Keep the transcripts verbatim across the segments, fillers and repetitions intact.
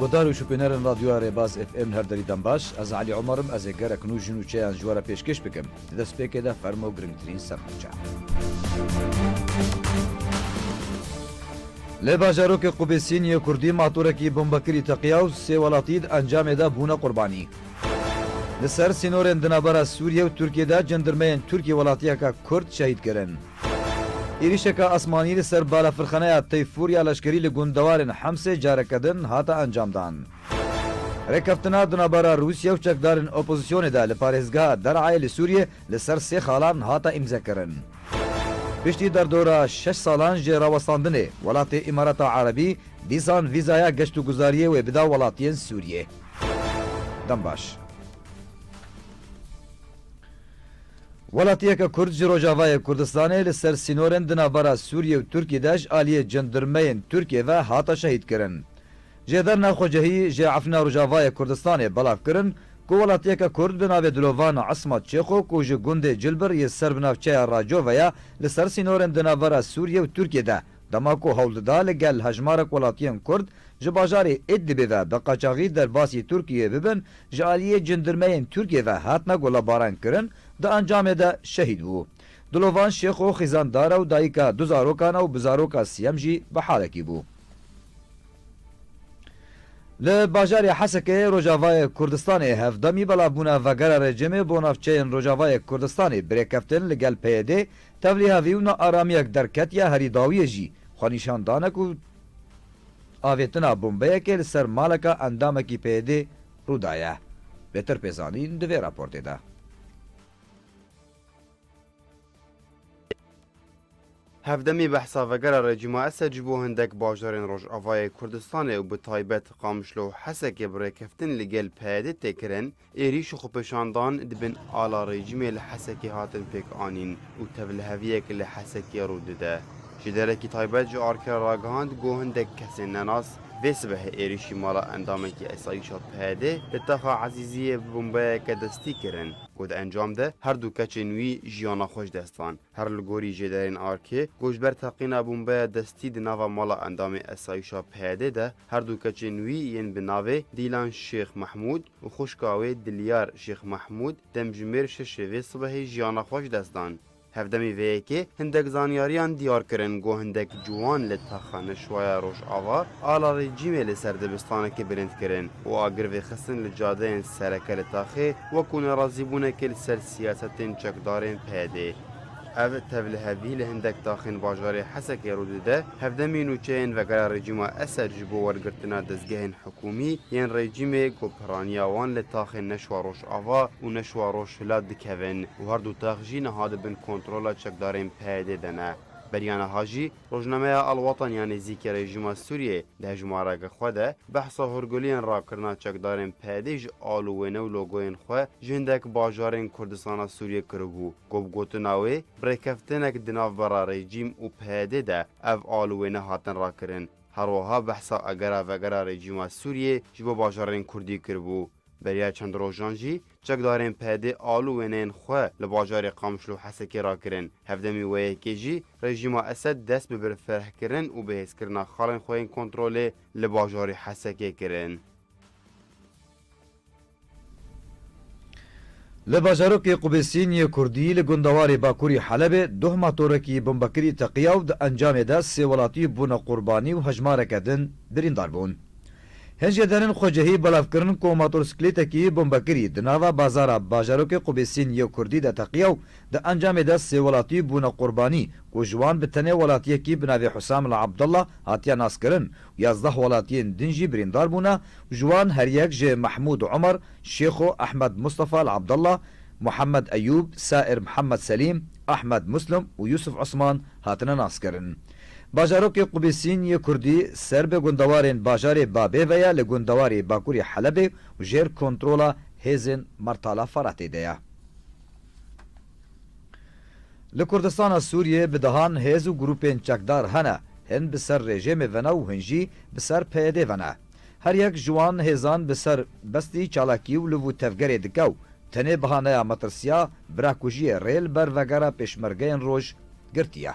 Guhdar û şopînerên Radyoya Rêbaz F M li her derî dem baş. Ez Elî Omer im, ez ê gerek nû ji nûçeyan ji we re pêşkêş bikim. Di destpêkê de fermo girîngtirîn serrêça. Li bajarokê Qubêsîn yê Kurdî matorekî bombekirî teqiya û sê welatî di encamê de bûne qurbanî. Li ser sînorên di navbera Sûriye û Tirkiye de cendirmeyên Tirkî welatiyeke Kurd şehîd kirin. Êrîşeke asmanî li ser balafirxaneya Teyfûr ya leşkerî li gundewarên Hemsê careke din hate encamdan. Rêkeftina di navbera Rûsya û çekdarên opozisyonê de li parêzgeha Der'ayê li Sûriyê li ser sê xalan hate îmzekirin. Piştî derdora şeş salan jê rawestandinê, welatê Îmarata Erebî dîsan vîzaya geştûguzariyê wê bida welatiyên Sûriyê. Dem baş. Welatiyeke Kurd ji Rojavayê Kurdistanê li ser sînorên di navbera Sûriyê û Tirkiyê de ji aliyê cendirmeyên Tirkiyê ve hate şehîdkirin. Jêderna xwecihî ji Efrîna Rojavayê Kurdistanê belav kirin ku welatiyeke Kurd bi navê Dilovan Esmat Çêxo ku ji gundê Cilbir yê ser bi navçeya Raco ve ya li ser sînorên di navbera Sûriyê û Tirkiyê de dema ku hewl dida li gel hejmarek welatiyên Kurd ji bajarê Idlibê ve bi qaçaxî derbasî Tirkiyeyê bibin, ji aliyê cendirmeyên Tirkiyê ve hatine gulebaran kirin, di encamê de şehîd bû. Dilovan Şêxo xîzandar e û dayika du zarokan e û bi zaroka siyem jî bi halekî bû. Li bajarê Hesekê Rojavayê Kurdistanê hevdemî belavbûna vegera rejîmê bo navçeyên Rojavayê Kurdistanê bi rêkeftin li gel P Y D tevlî hevî û nearamiyek derketiye herî dawiyê jî xwenîşandanek û avêtina bombeyekê li ser maleka endamekî P Y D rû daye. Bêtir pê zanîn di vê raportê de. Hevdemî behsa vegera rejîma Esed ji bo hindek bajarên Rojavayê Kurdistanê û bi taybet Qamişlo û Hesekê bi rêkeftin li gel P Y D tê kirin, êrîş û xwepêşandan di bin ala rejîmê li Hesekê hatin pêk anîn û tevliheviyek li Hesekê rû dide. Ji derekî taybet ji arkê re ragihand ku hindek kesên nenas vê sibehê êrîşî mala endamekî esayîşa P Y D li taxa Ezîziyê bi bombeyeke destî kirin ku di encam de her du keçên wî jiyana xwe ji dest dan. Her li gorî jêderên arkê, ku ji ber teqîna bombeya destî di nava mala endamê esayîşa P Y D de her du keçên wî yên bi navê Dîlan Şêx Mehmûd û xwişka wê Dilyar Şêx Mehmûd demjimêr şeşê vê sibehê jiyana xwe ji dest dan. Hevdemî vê yekê hindek zanyariyan diyar kirin ku hindek ciwan li taxa Neşwaya Rojava ala rejîmê li ser dibistanekê bilind kirin û agir vêxistin li cadeyên sereke li taxê wekû nerazîbûnekê li ser siyasetên çekdarên P Y D. Ev tevlihevî li hindek taxên bajarê Hesekê rû dide, hevdemî nûçeyên vegera rejîma Esed ji bo wergirtina dezgehên hikûmî yên rejîmê ku piraniya wan li taxên Neşwa Rojava û Neşwa Rojhilat dikevin û her du tax jî niha di bin kontrola çekdarên P Y D de ne. Beriya niha jî rojnameya Alwatan ya nêzîkî rejîma Sûriyê di hejmareke xwe de behsa hûrguliyên rakirina çekdarên P Y D ji al û wêne û logoyên xwe ji hindek bajarên Kurdistana Sûriyê kiribû, ku bi gotina wê bi rêkeftinek di navbera rejîm û P Y D de ev al û wêne hatin rakirin. Her wiha behsa agera vegera rejîma Sûriyê ji bo bajarên Kurdî kiribû. Beriya çend rojan jî çekdarên P Y D al û wêneyên xwe li bajarê Qamişlo Hesekê rakirin. Hevdemî wê yekê jî rejîma Esed dest bi birfirehkirin û bihêzkirina xalên xwe yên kontrolê li bajarê Hesekê kirin. Li bajarokê Qubêsîn yê Kurdî li gundewarê bakurî Helebê duh matorekî bombekirî teqiya û di encamê de sê welatî bûne qurbanî û hejmareke din birîndar bûn. Hin jêderên xwecihî belav kirin ku motorsîklêtekî bombekirî di nava bazara bajarokê Qubêsîn yê Kurdî de teqiya û di encamê de sê welatî bûne qurbanî ku ji wan bi tenê welatiyekî bi navê Husam el Abdullah hatiye naskirin û yazdeh welatiyên din jî birîndar bûne û ji wan her yek ji Mehmûd Omer, Şêxo, Ehmed Mustafa el Abdullah, Muhammed Eyûb, Sair Muhammed Selîm, Ehmed Muslim û Yusuf Osman hatine naskirin. Bajarokê Qubêsîn yê Kurdî ser bi gundewarên bajarê Babê ve ye li gundewarê bakurê Helebê û jêr kontrola hêzên Mertala Feratê de ye. Li Kurdistana Sûriyê bi dehan hêz û grûpên çekdar hene, hin bi ser rejîmê ve ne û hin jî bi ser P Y D ve ne. Her yek ji wan hêzan bi ser bestî çalakî û liv û tevgerê dike û tenê bahaneya metirsiya birakujiyê rê li ber vegera pêşmergeyên roj girtiye.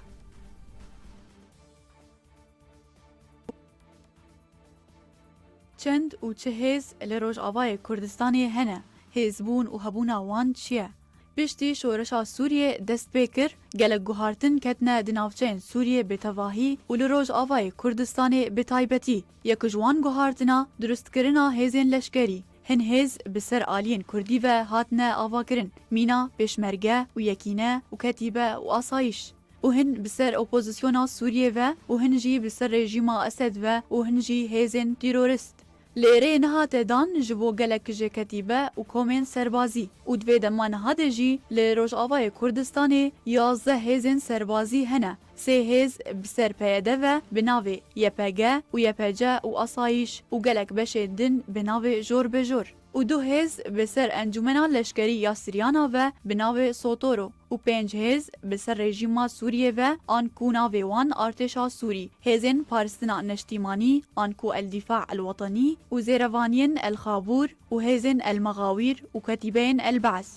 Çend û çi hêz li Rojavayê Kurdistanê hene? Hêzbûn û hebûna wan çi ye? Piştî şoreşa Sûriyê dest pê kir, gelek guhartin ketine di navçeyên Sûriyê bi tevahî û li Rojavayê Kurdistanê bi taybetî. Yek ji wan guhartina durustkirina hêzên leşkerî. Hin hêz bi ser aliyên Kurdî ve hatine avakirin, mîna Pêşmerge û Yekîne û Ketîbe û Asayîş. Û hin bi ser opozisyona Sûriyê ve û hin jî bi ser rejîma Esed ve û hin jî hêzên terorist. Lê rê nehate dan ji bo gelek ji ketîbe û komên serbazî û di vê dema niha de jî li Rojavayê Kurdistanê yazdeh hêzên serbazî hene. Sê hêz bi ser P Y D ve bi navê Y P G û Y P C û Asayîş û gelek beşên din bi navê Jor bi Jor. Û du hêz bi ser Encûmena Leşkerî ya Siriyana ve bi navê Sotoro û pênc hêz bi ser rejîma Sûriyê ve an ku navê wan Artêşa Sûrî, Hêzên Paristina Neştîmanî an ku El Dîfa El Wetenî û Zêrevaniyên El Xabûr û Hêzên El Mexawîr û Ketîbeyên El Be's.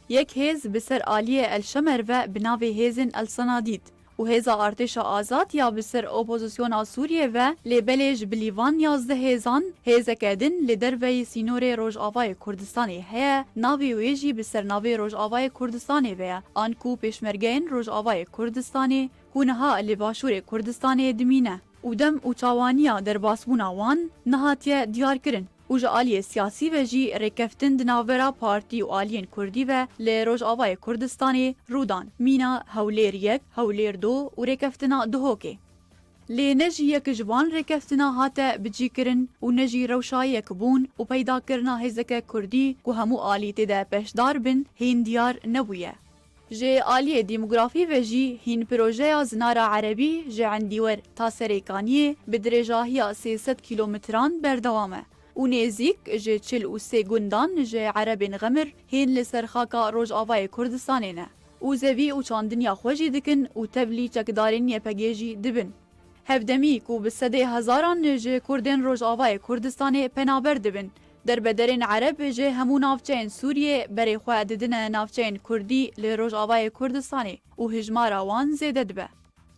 Yek hêz bi ser aliyê El Şemer ve bi navê Hêzên El Senadîd. Û hêza artêşa azad ya bi ser opozisyona Sûriyê ve, lê belê ji bilî van yazdeh hêzan, hêzeke din li derveyî sînorê Rojavayê Kurdistanê heye, navê wê jî bi ser navê Rojavayê Kurdistanê ve ye, an ku Pêşmergeyên Rojavayê Kurdistanê, ku niha li Başûrê Kurdistanê dimîne û dem û çawaniya derbasbûna wan nehatiye diyarkirin. Û ji aliyê siyasî ve jî rêkeftin di navbera partî û aliyên kurdî ve li Rojavayê Kurdistanê rû dan. Mîna Hewlêr yek, Hewlêr du û rêkeftina Duhokê. Lê ne jî yek ji van rêkeftina hate bicîkirin û ne jî rewşa yekbûn û peydakirina hêzeke kurdî ku hemû alî tê de beşdar bin, hîn diyar nebûye. Ji aliyê demografî ve jî hîn projeya Zinara Erebî ji Endîwer ta Serêkaniyê bi dirêjahiya sê sed kîlometran berdewam e û nêzîk ji çil û sê gundan ji Erebên Xemir hîn li ser xaka Rojavayê Kurdistanê ne û zevî û çandiniya xwe jî dikin û tevlî çekdarên Y P G jî dibin. Hevdemî ku bi sedê hezaran ji Kurdên Rojavayê Kurdistanê penaber dibin, derbederên Ereb ji hemû navçeyên Sûriyê berê xwe didine navçeyên Kurdî li Rojavayê Kurdistanê û hijmara wan zêde dibe.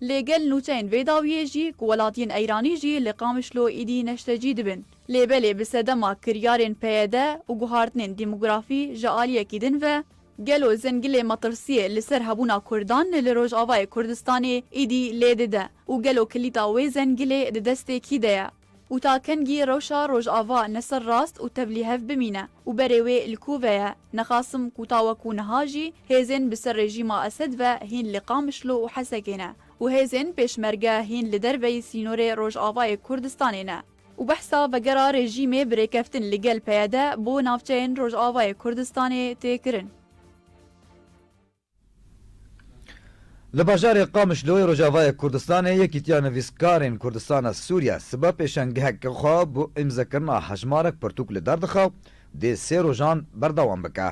Lê gel nûçeyên vê dawiyê jî ku welatiyên Eyranî jî li Qamişlo îdî neştecî dibin. Lê belê bi sedema kiryarên P Y D û guhartinên demografî ji aliyekî din ve, gelo zengilê metirsiyê li ser hebûna Kurdan li Rojavayê Kurdistanê îdî lê dide û gelo kilîta wê zengilê di destê kî de ye? Û ta kengî rewşa Rojava ne serrast û tevlîhev bimîne û berê wê li ku ve ye? Nexasim ku ta weku niha jî hêzên bi ser rejîma Esed ve hîn li Qamişlo û Hesekê ne û hêzên Pêşmerge hîn li derveyî sînorê Rojavayê Kurdistanê ne. Û behsa vegera rejîmê bi rêkeftin li gel P Y D bo navçeyên Rojavayê Kurdistanê tê kirin. Li bajarê Qamişloyê Rojavayê Kurdistanê Yekîtiya Nivîskarên Kurdistana Sûriye sibe pêşengeheke xwe bo îmzekirina hejmarek pirtûk li der dixe û dê sê rojan berdewam bike.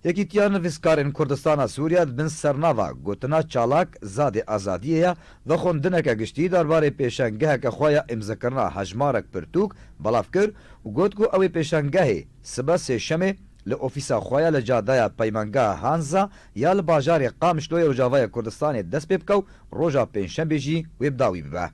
Yekîtiya Nivîskarên Kurdistana Sûriye di bin sernava gotina Çalak Zadê Azadiyê ya vexwendineke giştî derbarê pêşengeheke xwe ya îmzekirina hejmarek pirtûk belav kir û got ku ew ê pêşengehê sibe sêşemê li ofîsa xwe ya li cadeya Peymangeha Hanza ya li bajarê Qamişloyê Rojavayê Kurdistanê dest pê bike û roja pêncşembê jî wê bi dawî bibe.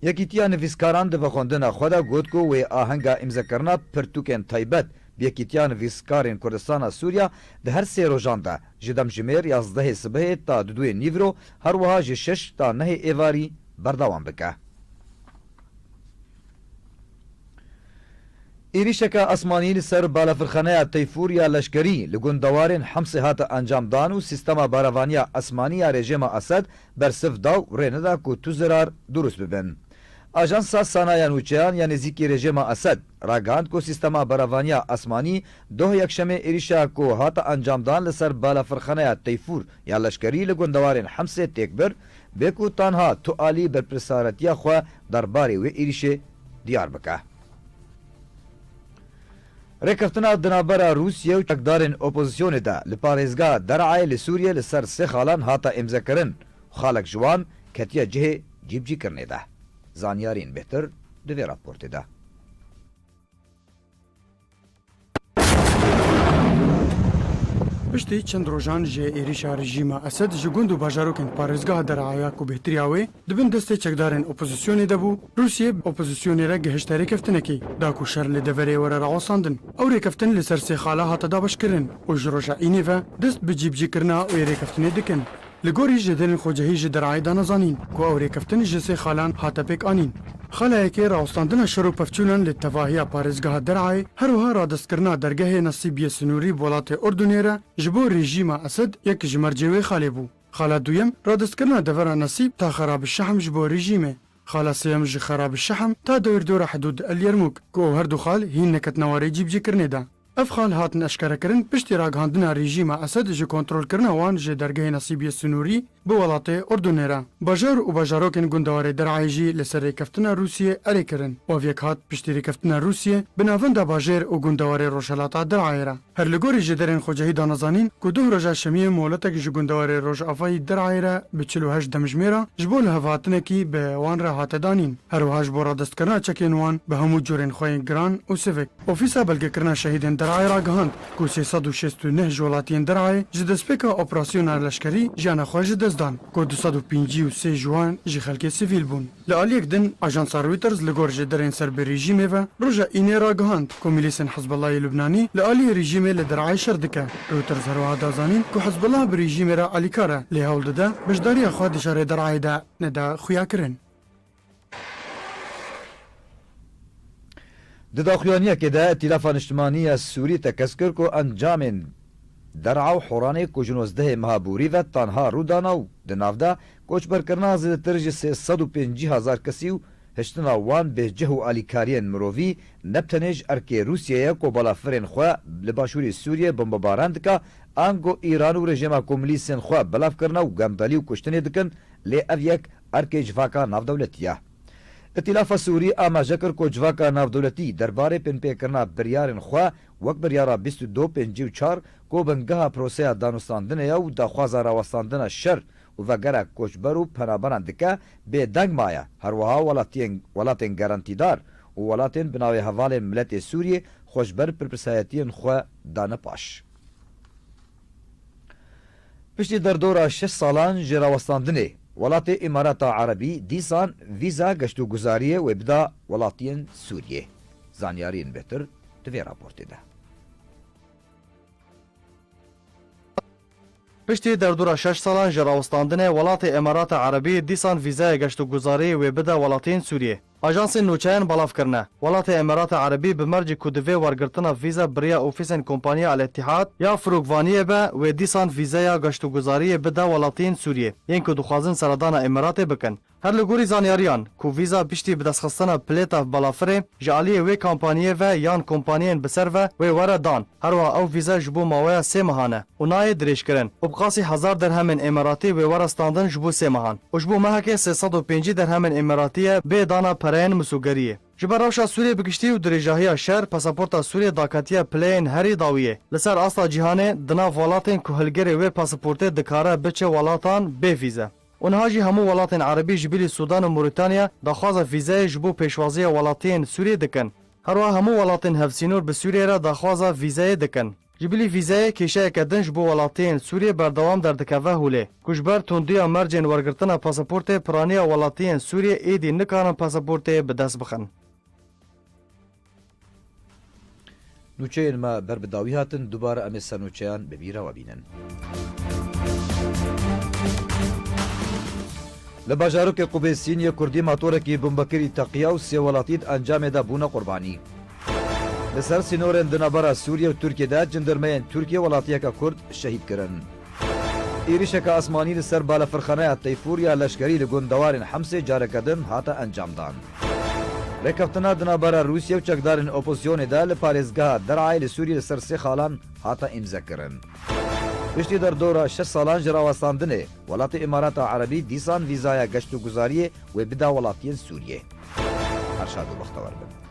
Yekîtiya Nivîskaran di vexwendina xwe de got ku wê ahenga îmzekirina pirtûkên taybet bi Yekîtiya Nivîskarên Kurdistana Sûriya di her sê rojan de ji demjimêr yazdehê sibehê ta duduyê nîvro, her wiha ji şeş ta nehê êvarî berdewam bike. Êrîşeke esmanî li ser balafirxaneya Teyfûr ya leşkerî li gundewarên Hemsê hate encamdan û sîstema barevaniya esmanî ya rejîma Esed bersiv da û rê neda ku tu zirar dirust bibin. Ajansa Sana ya Nûçeyan ya nêzîkî rejîma Esed ragihand ku sîstema barevaniya esmanî doh yekşemê êrîşa ku hate encamdan li ser balafirxaneya Teyfûr ya leşkerî li gundewarên Hemsê têk bir, bê ku tanha tu alî berpirsaretiya xwe derbarê wê êrîşê diyar bike. Rêkeftina di navbera Rûsye û çekdarên opozisyonê de li parêzgeha Der'ayê li Sûriyê li ser sê xalan hate îmzekirin. Xalek ji wan ketiye cihê cîbicîkirinê de. Zanyariyên bêhtir di vê raportê de. Piştî çend rojan jê êrîşa rejîma Esed ji gund û bajarokên parêzgeha Derayê ya ku bêhtir ya wê di bin destê çekdarên opozisyonê de bû, Rûsiyê opozisyonê re gihişte rêkeftinekê, da ku şer li deverê were rawestandin. Ew rêkeftin li ser sê xala hate dabeşkirin û ji roja Înê ve dest bi cîbicîkirina wê rêkeftinê dikin. Li gorî jêderên xwecehî ji Derayê danezanîn ku ew rêkeftin ji sê xalan hate pêk anîn. Xala yekê rawestandina şer û pevçûnan li tevahiya parêzgeha Derayê, her wiha radestkirina dergehê Nesîbiyê Sinûrî bi welatê Urdunê re ji bo rejîma Esed yek ji mercê wê xalê bû. Xala duyem, radestkirina devera Nesîb ta Xerabişehm ji bo rejîmê. Xala sêyem ji Xerabişehm ta dewêrdora hidûd El Yermûk, ku ew her du xal hîn neketine warê cîbicîkirinê de. Ev xal hatin eşkerekirin piştî ragihandina rejîma Esed ji kontrolkirina wan ji dergehê Nesîbiyê Sinûrî bi welatê Urdunê re. Bajar û bajarokên gundewarê Derayê jî li ser rêkeftina Rûsiyê erê kirin û ev yek hat piştî rêkeftina Rûsiyê bi navenda bajêr û gundewarê rojhilata Derayê re. Her li gorî jêderên xwecehî danezanîn ku duh roja şemiyê moletek ji gundewarê rojavayî Derayê re bi çil û heşt demjimêra ji bo lihevhatinekî bi wan re hate danîn. Her wiha ji bo radestkirina çekên wan bi hemû curên xwe yên giran û sivik. Ofîsa Belgekirina Şehîdên Derayê ragihand ku sê sed û şêst û neh ji welatiyên Derayê ji destpêka operasyona leşkerî jiyana xwe ji dest dan, ku du sed û pêncî û sê ji wan ji xelkê sivîl bûn. Li aliyek din, ajansa Reuters li gor jêderên ser bi rejîmê ve roja Înê ragihand ku milîsên Hizbullahê Lubnanî li aliyê rejîmê li Derayê şer dike. Reuters her wiha da zanîn ku Hizbullah bi rejîmê re alîkar e, lê hewl dide beşdariya xwe di şerê Derayê de nede xuyakirin. Di daxuyaniyekê de Îtîlafa Niştimanî ya Sûrî tekez kir ku encamên Der'a û Horanê ku ji nozdehê meha Borî ve tanha rû dana û di nav de koçberkirina zêdetir ji sê sed û pêncî hezar kesî û hiştina wan bê cih û alîkariyên mirovî ne bi tenê ji erkê Rûsiyê ye ku balafirên xwe li başûrê Sûriyê bombebaran dike, ango Îran û rejîma komînîstên xwe belav kirine û gendelî û kuştinê dikin, lê ev yek erkê civaka navdewletî ye. Îtîlafa Sûrî amaje kir ku civaka navdewletî derbarê binpêkirina biryarên xwe wek biryara bîst û du pêncî û çar ku bingeha proseya danûstandinê ye û daxwaza rawestandina şer û vegera koçber û penaberan dike, bêdeng maye. Her wiha welatiyên, welatên gerantîdar û welatên bi navê Hevalên Miletê Sûriyê xwe ji ber pirpirsayetiyên xwe dane paş. Piştî derdora şeş salan ji rawestandinê, welatê Îmarata Erebî dîsan vîza geştûguzariyê wê bida welatiyên Sûriyê. Zanyariyên bêhtir di vê raportê de. Piştî derdora şeş salan ji rawestandinê, welatê Îmarata Erebî dîsan vîzaya geştûguzariyê wê bide welatiyên Sûriyê. Ajansên nûçeyan belav kirine, welatê Îmarata Erebî bi mercê ku divê wergirtina vîza bi riya ofîsên kompaniya El Îtîhad ya firokvaniyê be, wê dîsan vîzaya geştûguzariyê bide welatiyên Sûriyê, yên ku dixwazin seredana Îmaratê bikin. Her li gorî zanyariyan, ku vîza piştî bidestxistina pilêta balafirê ji aliyê wê kompaniyê ve yan kompaniyên bi ser ve wê were dan, herwiha ew vîza ji bo maweya sê mehan e û nayê dirêjkirin û bi qasî hezar derhemên Îmaratî wê were standin ji bo sê mehan û ji bo mehekê sê sed û pêncî derhemên Îmaratî ye bê dana pereyên misûgeriyê. Ji ber rewşa Sûriyê bi giştî û dirêjahiya şer, pasaporta Sûriyê daketiye pileyên herî dawiyê. Li ser asta cîhanê, di nav welatên ku hilgirê wê pasaportê dikare biçe welatan bê vîze. Û niha jî hemû welatên Erebî ji bilî Sûdan û Morîtanya daxwaza vîzeyê ji bo pêşwaziya welatiyên Sûriyê dikin. Herwiha hemû welatên hevsînor bi Sûriyê re daxwaza vîzeyê dikin. Ji bilî vîzeyê kêşeyeke din ji bo welatiyên Sûriyê berdewam derdikeve holê, ku ji ber tundiya mercên wergirtina pasaportê piraniya welatiyên Sûriyê êdî nikarin pasaportê bi dest bixin. Nûçeyên me ber bi dawî hatin, dubare em ê ser nûçeyan bi bîra we bînin. Li bajarokê Qubêsîn yê Kurdî matorekî bombekirî teqiya û sê welatî di encamê de bûne qurbanî. Li ser sînorên di navbera Sûriye û Tirkiye de cindirmeyên Tirkiye welatiyeke Kurd şehîd kirin. Êrîşeke asmanî li ser balafirxaneya Teyfûr ya leşkerî li gundewarên Hemsê careke din hate encamdan. Rêkeftina di navbera Rûsye û çekdarên opozisyonê de li parêzgeha Derayê li Sûriyê li ser sê xalan hate îmzekirin. Piştî derdora şeş salan ji rawestandinê, welatê Îmarata Erebî dîsan vîzaya geştûguzariyê wê bida welatiyên Sûriyê. Her şad û bextewer bin.